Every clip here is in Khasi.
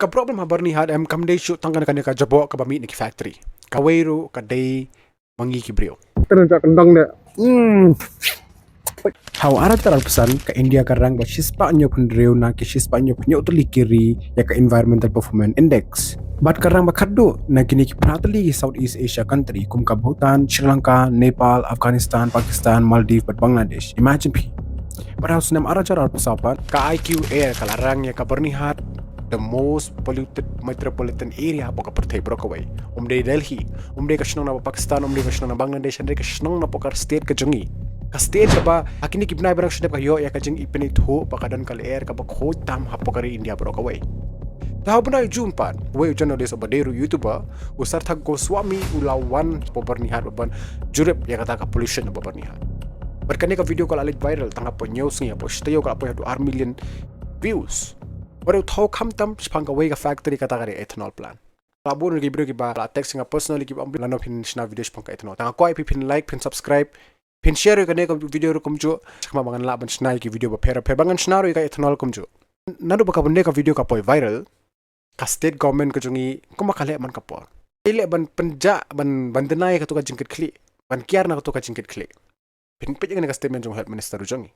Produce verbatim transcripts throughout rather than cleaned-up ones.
Ka problem ha Byrnihat em kam dei shuh tang kane ka jaboh kaba mih na ki factory. Kawei ruh ka dei ma ngi ki briew. Kane ka kendang de. Hmm. Ha u ar hajar arphew san ka India ka rank ba shispah hynñiew phew hynriew na ki shispah hynñiew phew hynñiew tylli ki ri ïa ka Environmental Performance Index. Bad ka rank ba khatduh na kine ki phra tylli ki Southeast Asia country kum ka Bhutan, Sri Lanka, Nepal, Afghanistan, Pakistan, Maldives bad Bangladesh. Imagine phi. Bad ha u snem ar hajar arphew saw pat ka I Q A ka la rank ïa ka Byrnihat the most polluted metropolitan area hapoh ka pyrthei baroh kawei. Um dei Delhi, um dei ka shnong na Pakistan, um dei ka shnong na Bangladesh, hynrei ka shnong na poh ka state ka jong ngi. Ka state kaba ha kine ki bnai ba dang shu dep ka ïoh ïa ka jingpynithuh ba ka don ka lyer kaba khuid tam hapoh ka ri India baroh kawei. Te ha u bnai June pat, uwei u journalist uba dei ruh YouTuber, u Sarthak Goswami u la wan hapoh Byrnihat ban jurip ïa kata ka pollution hapoh Byrnihat. Bad kane ka video ka la leit viral tang hapoh hynñiew sngi, hapoh shi taïew ka la poi haduh ar million views. Bad u thaw khamtam shaphang kawei ka factory, kata ka dei ethanol plant. La bun ki briew kiba la text ïa nga personally kiba ong, lano phin shna video shaphang ka ethanol. Tang kwah ïa phi phin like, phin subscribe, phin share ïa kane ka video ruh kumjuh. Sha khmat ba ngan lah ban shna ïa ki video bapher bapher ba ngan shna ruh ïa ka ethanol kumjuh. Naduh ba kane ka video ka poi viral, ka state government ka jong ngi kumba ka leh man ka por, ka leh ban pynjah, ban, ban deny ïa kato ka jingkitkhlieh, ban kiar na kato ka jingkitkhlieh. Phin peit ïa kane ka statement jong health minister u jong ngi.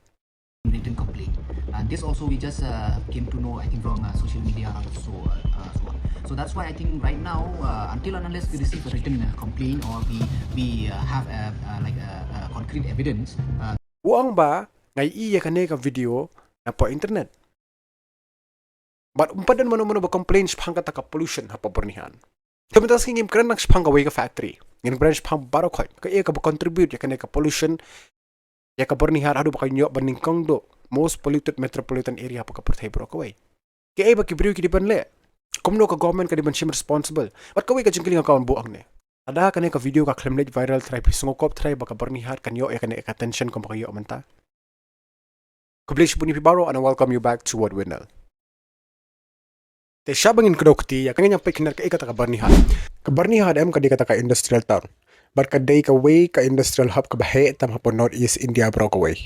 Written complaint. And this also we just uh, came to know, I think, from uh, social media also, uh, uh, so on. So that's why I think right now, uh, until and unless we receive a written uh, complaint or we we uh, have a, uh, like a, a concrete evidence, uh, u ong ba nga ïohi ïa kane ka video napoh internet. Bad um pat don mano mano ba complain shaphang kata ka pollution hapoh Byrnihat. Te mynta ka sngi ngim kren nang shaphang kawei ka factory, ngin kren shaphang baroh khoit kaei kaba contribute ïa kane ka pollution, ïa ka Byrnihat haduh ba ka ïoh ban nyngkong duh most polluted metropolitan area hapoh ka pyrthei baroh kawei. Kaei ba ki briew ki dei ban leh? Kumno ka government ka dei ban shim responsible? Bad kawei ka jingkylli nga kwah ban buh hangne, lada kane ka video ka khlem leit viral trai, phi sngewkop trai ba ka Byrnihat kan ïoh ïa kane ka attention kumba ka ïoh mynta? Khublei shibun ïa phi baroh and I welcome you back to World Windmill. Te shaba ngin kdew kti ïa ka, ngin ïa peit khyndiat kaei kata ka Byrnihat. Ka Byrnihat em ka dei kata ka industrial town. Bad ka dei kawei ka industrial hub kaba heh tam hapoh North East India baroh kawei.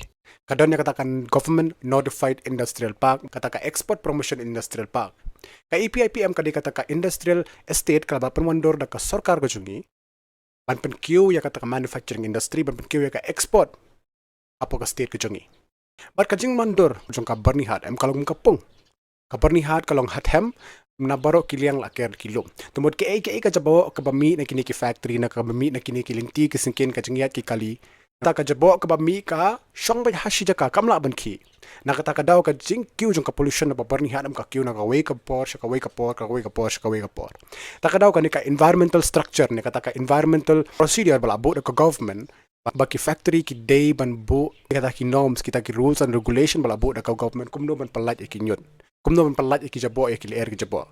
Ka don ïa kata ka government notified industrial park, kata ka export promotion industrial park. Ka E P I P M ka dei kata ka industrial estate kaba pynwandur da ka sorkar ka jong ngi ban pynkiew ïa kata ka manufacturing industry, ban pynkiew ïa ka export hapoh ka state ka jong ngi. Bad ka jingwandur jong ka Byrnihat em ka long kum ka pung. Ka Byrnihat ka long hathem, na baroh ki liang la ker ki lum. Te mut kaei kaei ka jaboh kaba mih na kine ki factory, na kaba mih na kine ki lynti ki syngkien, ka jingïaid ki kali, kata ka jaboh kaba mih ka shong beit ha shi jaka, kam lah ban khih. Na kata ka daw ka jingkiew jong ka pollution na ba Byrnihat em ka kiew na kawei ka por sha kawei ka por, kawei ka por sha kawei ka por. Ta ka daw kane ka environmental structure ne kata ka environmental procedure ba la buh da ka government, ba, ba ki factory ki dei ban buh kata ki norms, kita ki rules and regulation ba la buh da ka government, kumno ban pyllait ïa ki ñiut, kumno ban pyllait ïa ki jaboh, ïa ki lyer ki jaboh.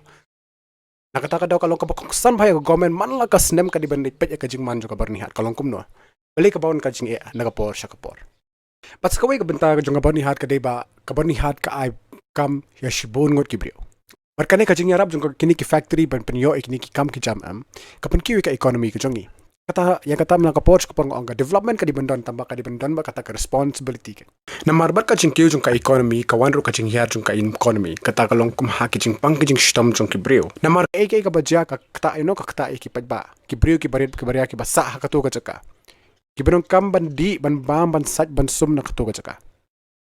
Na kata ka daw ka long kaba kongsan bha ïa ka government, man la ka snem ka dei ban leit peit ïa ka jingman jong ka Byrnihat ka long kumno. Balei kaba wan ka jingeh na ka por sha ka por. Bad sa kawei ka bynta jong ka Byrnihat ka dei ba ka Byrnihat ka ai kam ïa shibun ngut ki briew. Bad kane ka jingïarap jong ka kine ki factory ban pynïoh ïa kine ki kam ki jam em, ka pynkiew ïa ka economy ka jong ngi. Kata, ïa kata mynta ka por sha ka por nga ong ka development ka dei ban don, tangba ka dei ban don bad kata ka responsibility ka. Namar bad ka jingkiew jong ka economy ka wan ruh ka jinghiar jong ka economy. Kata ka long kum ha ki jingpang ki jingshitom jong ki briew. Namar kaei kaei kaba jia ka ktah, you know, ka ktah ïa ki paidbah. Ki briew ki barit ki baria kiba sah ha kato ka jaka. Kiba donkam ban dih, ban bam, ban sait, ban sum na kato ka jaka.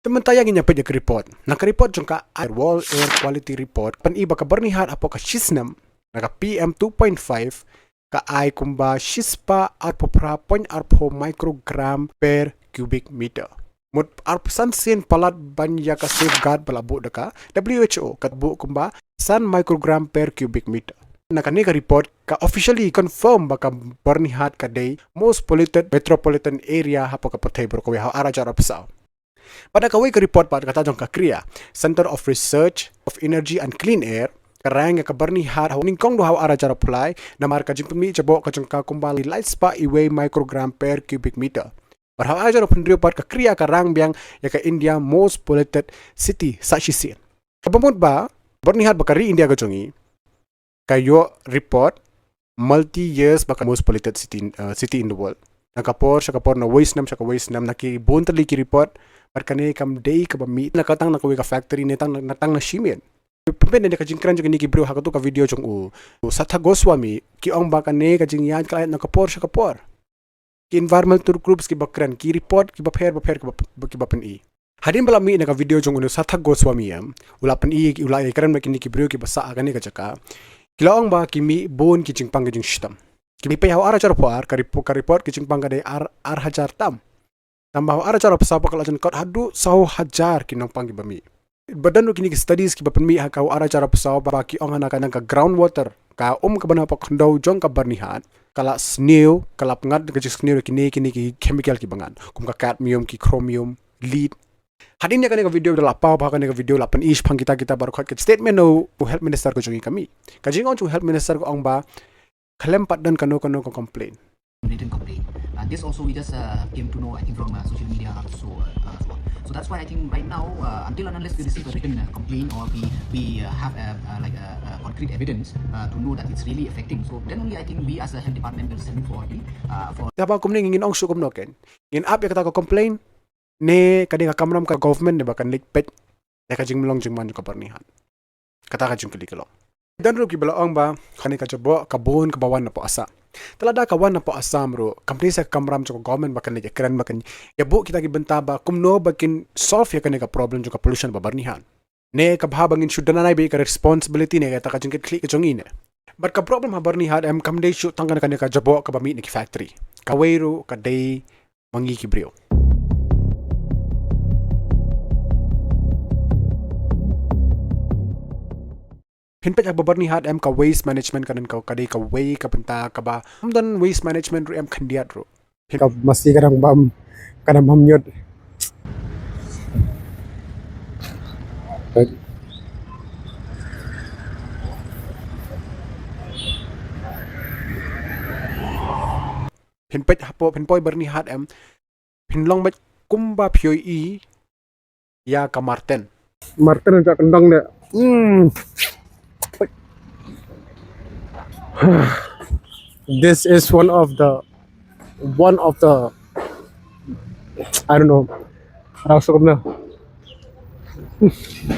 Te mynta ïa ngin ïa peit ïa ka report. Na ka report jong ka World Air Quality Report, pyni ba ka Byrnihat hapoh ka shi snem na ka P M two point five ka ai kumba shispah arphew phra point arphew microgram per cubic meter. Mut arphew san sien palat ban ïa ka safeguard ba la buh da ka W H O, ka buh kumba san microgram per cubic meter. Na kane ka report ka officially confirm ba ka Byrnihat ka dei most polluted metropolitan area hapoh ka pyrthei baroh kawei ha u ar hajar arphew saw. Bad na kawei ka report pat kata jong ka CREA, Center of Research of Energy and Clean Air, ka rank ïa ka Byrnihat ha u nyngkong duh ha u ar hajar arphew lai, namar ka jingpynmih jaboh ka jong ka kumba lai spah uwei microgram per cubic meter. Bad ha u ar hajar arphew hynriew pat ka CREA ka rank biang ïa ka India most polluted city sa shisien. Kaba mut ba Byrnihat ba ka ri India ka jong ngi ka ïoh report multi years ba ka most polluted city, uh, city in the world. Na ka por sha ka por, na wei snem sha ka wei snem, na ki bun tylli ki report. Bad kane kam dei kaba mih na ka tang na kawei ka factory ne tang na, tang na shi miet. Pynbeit na ka jingkren jong kine ki briew ha kato ka video jong u, u Sathak Goswami, ki ong ba kane ka jingïaid ka la ïaid na ka por sha ka por. Ki environmental groups kiba kren, ki report kiba pher ba pher kiba, kiba pyni. Hadien ba la mih na ka video jong u Sathak Goswami em, u la pyni, u la ïakren bad kine ki briew kiba sah ha kane ka jaka. Ki la ong ba ki mih bun ki jingpang ki jingshitom. Ki mih peit ha u ar hajar arphew ar, ka report, ka report ki jingpang ka dei ar, ar hajar tam. Tangba ha u ar hajar arphew saw pat ka la jan kot haduh saw hajar ki nongpang kiba mih. Ba don ruh kine ki studies kiba pynmih ha ka u ar hajar arphew saw ba ki ong hana ka nang ka groundwater, ka um kaba na hapoh khyndew jong ka Byrnihat, ka la sniew, ka la pyngngad ka jingsniew da kine, kine ki chemical kiba ngan, kum ka cadmium, ki chromium, lead. Hadien ïa kane ka video da la paw ba ha kane ka video la pyni shaphang kita, kita baroh khoit, ka statement na u health minister ka jong ngi ka mih. Ka jingong jong u health minister ka ong ba khlem pat don kano kano ka complain. Written complaint. Uh, this also we just uh, came to know, I think, from uh, social media also. Uh, uh, so, so that's why I think right now, uh, until and unless we receive a written uh, complaint or we we uh, have a, uh, like a, a concrete evidence uh, to know that it's really affecting, so then only I think we as a health department will send for the uh, for. Taba kumne ngin ong shuh kumno ken. Ngin ap ïa kata ka complain ne ka dei ka kamram ka government ne ba kan leit peit ïa ka jinglong jingman jong ka Byrnihat. Kata ka jingkylli ka long. Don ruh kiba la ong ba kane ka jaboh ka bun kaba wan napoh Assam. Te lada ka wan napoh Assam ruh, kam dei sa ka kamram jong ka government ba kan leit ïakren, ba kan ïabuh kita ki bynta ba kumno ba kin solve ïa kane ka problem jong ka pollution ba Byrnihat. Ne ka bha ba ngin shu deny beit ka responsibility ne kata ka jingkitkhlieh ka jong ngi ne. Bad ka problem ha Byrnihat em kam dei shuh tang kane, kane ka jaboh kaba mih na ki factory. Kawei ruh ka dei ma ngi ki briew. Phin peit ha Byrnihat em, ka waste management ka don, ka, ka dei kawei ka bynta kaba, ym don waste management ruh em, khyndiat ruh. Ka masi ka dang bam, ka dang bam ñiut. Phin peit hapoh, phin poi Byrnihat em, phin long beit kumba phi ïohi ïa ka marten. Marten ka kyndong de. Hmm. This is one of the, one of the, I don't know. Rau sukum na.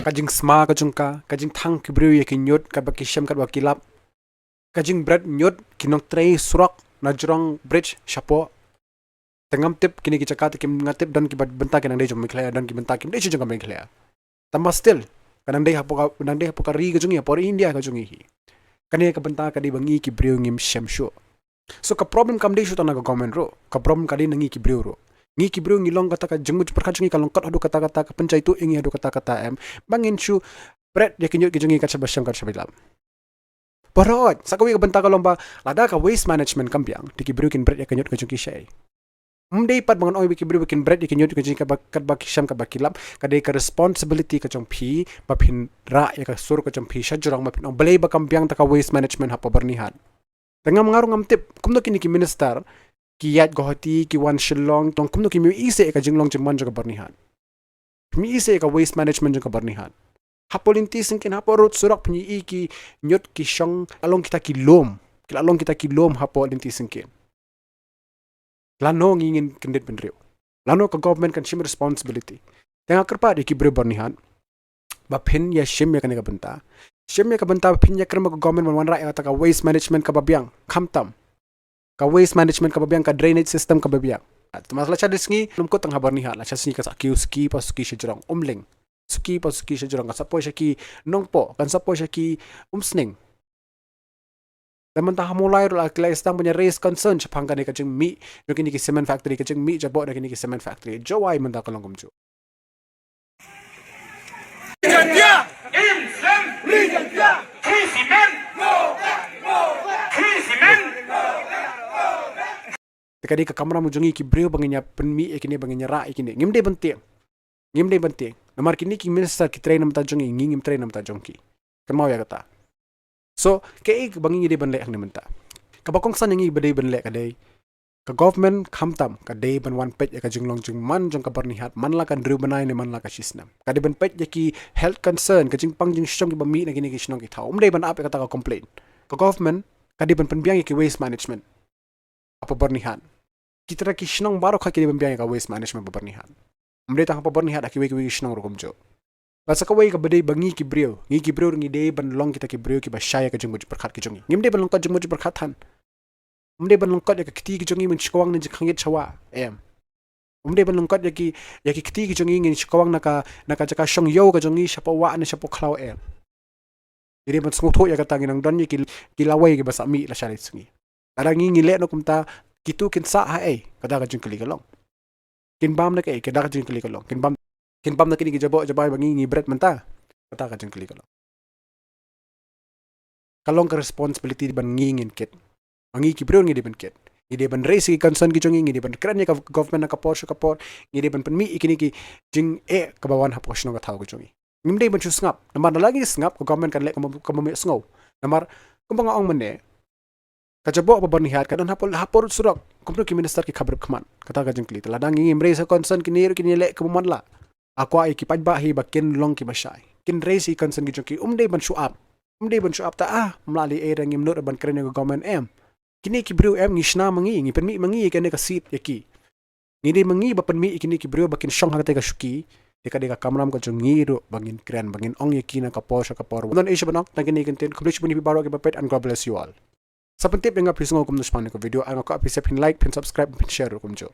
Ka jingsma ka jong ka, ka jingthang ki briew ïa ki ñiut, kaba ki shem, kaba ki lap. Ka jingbret ñiut ki nongtrei surok na jrong bridge shapoh. Te ngam tip kine ki jaka te kim, nga tip don ki bynta ki nang dei jong Meghalaya, don ki bynta kim dei shuh jong ka Meghalaya. Tangba still ka nang dei hapoh ka, nang dei hapoh ka ri ka jong ngi, hapoh India ka jong ngi hi. Kane ka bynta ka dei ba ngi ki briew ngim shem shuh. So ka problem kam dei shuh tang na ka government ruh, ka problem ka dei na ngi ki briew ruh. Ngi ki briew ngi long kata, ka jingmut jingpyrkhat jong ngi ka long kot haduh katta katta, ka pynjah ïa ngi haduh katta katta em, ba ngin shu bret ïa ki ñiut ki jong ngi kat shaba shem kat shaba lap. Baroh, sa kawei ka bynta ka long ba lada ka waste management kam biang, te ki briew kin bret ïa ki ñiut ki jong ki shaei. Ym dei pat ba ngan ong ïa ki briew ba kin bret ïa ki ñiut ki jong ki katba, katba ki shem katba ki lap, ka dei ka responsibility ka jong phi ba phin rah ïa ka sur ka jong phi sha jrong, ba phin ong balei ba kam biang ta ka waste management hapoh Byrnihat. Te ngam, nga ruh ngam tip kumno kine ki minister ki ïaid Guwahati, ki wan Shillong, kumno kim ïohi seh ïa ka jinglong jingman jong ka Byrnihat. Phim ïohi seh ïa ka waste management jong ka Byrnihat. Hapoh lynti syngkien, hapoh road surok, phim ïohi ki ñiut ki shong, la long kita ki lum. Ki la long kita ki lum hapoh lynti syngkien. Lano ngi ngin kyndit bynriew? Lano ka government kan shim responsibility? Te nga kyrpad ïa ki briew Byrnihat ba phin ïa shim ïa kane ka bynta. Shim ïa ka bynta ba phin ïa kren bad ka government ban wanrah ïa kata ka waste management kaba biang, khamtam ka waste management kaba biang, ka drainage system kaba biang. Te ma la shah sngi, ym kut tang ha Byrnihat, la shah sngi kan sa kiew suki pa suki sha jrong Umling, suki pa suki sha jrong, kan sa poi sha ki Nongpoh, kan sa poi sha ki Umsning. Te mynta ha Mawlai ruh la, ki la sdang ban ïa raise concern shaphang kane ka jingmih jong kine ki cement factory, ka jingmih jaboh da kine ki cement factory. Jowai mynta ka long kumjuh. Te ka dei ka kamram jong ngi ki briew ba ngin ïa pynmih ïa kine, ba ngin ïa rah ïa kine. Ngim dei ban tieng. Ngim dei ban tieng. Namar kine ki minister ki trei na bynta jong ngi, ngi ngim trei na bynta jong ki. Kynmaw ïa kata. So kaei ba ngi dei ban leh hangne mynta? Kaba kongsan ïa ngi ba dei ban leh ka dei, ka government khamtam ka dei ban wan peit ïa ka jinglong jingman jong ka Byrnihat, man la ka hynriew bnai ne man la ka shisnem. Ka dei ban peit ïa ki health concern, ka jingpang jingshong kiba mih na kine ki shnong ki thaw. Ym dei ban ap ïa kata ka complain. Ka government ka dei ban pynbiang ïa ki waste management hapoh Byrnihat. Kita ki shnong baroh ka ki dei ban biang ïa ka waste management hapoh Byrnihat. Ym dei tang hapoh Byrnihat, ha kiwei kiwei ki shnong ruh kumjuh. Bad sa kawei kaba dei ba ngi ki briew, ngi ki briew ngi dei ban long kita ki briew kiba shai ïa ka jingmut jingpyrkhat ki jong ngi. Ngim dei ban long ka jingmut jingpyrkhat than. Ngim dei ban long ka ïa ka kti ki jong ngi mynshwa, ngi jingkhang ïit shawa. Em. Ngim dei ban long ka ïa ki, ïa ki kti ki jong ngi, ngin shwa na ka, na ka jaka shong ïew ka jong ngi shapoh wah ne shapoh khlaw, em. Ngi dei ban sngewthuh ïa kata, ngi nang don ïa ki, ki lawei kiba sa mih lashai lashisngi. Lada ngi ngi leh noh kumta, kitu kin sah haei, kata ka jingkylli ka long. Kin bam na kaei, kata ka jingkylli ka long. Kin bam, kin bam na kine ki jaboh jabai ba ngi ngi bret mynta, kata ka jingkylli ka long. Ka long ka responsibility ba ngi ngin kit. Ba ngi ki briew ngi dei ban kit. Ngi dei ban raise ki concern ki jong ngi, ngi dei ban kren ïa ka government na ka por sha ka por, ngi dei ban pynmih ïa kine ki jingeh kaba wan hapoh shnong ka thaw ki jong ngi. Ngim dei ban shu sngap. Namar lada ngi sngap, ka government kan leh kumba, kumba ym ïohsngew. Namar kumba nga ong mynne, ka jaboh ba bun hiat ka don hapoh, hapoh surok. Kumno ki minister ki khapbrip khmat? Kata ka jingkylli. Te lada ngi ngim raise concern, kine ruh kin ïaleh kumba ym lah. Nga kwah ïa ki paidbah hi ba kin long kiba shai. Kin raise concern ki jong ki, ym dei ban shu ap. Ym dei ban shu ap ta, ah, ym lah lei ei, ngim nud ban kren ïa ka government, em. Kine ki briew, em, ngi shna ma ngi, ngi pynmih ma ngi ïa kane ka seat ïa ki. Ngi dei ma ngi ba pynmih ïa kine ki briew ba kin shong ha kata ka shuki. Te ka dei ka kamram ka jong ngi ruh ba ngin kren, ba ngin ong ïa ki na ka por sha ka por. Wan don ei sha ban ong, tang kine ki ktien, khublei shibun ïa phi baroh kiba peit, and God bless you all. Sa pyntip ïa nga phi sngew kumno shaphang kane ka video, nga kwah phi sa phin like, phin subscribe, phin share ruh kumjuh.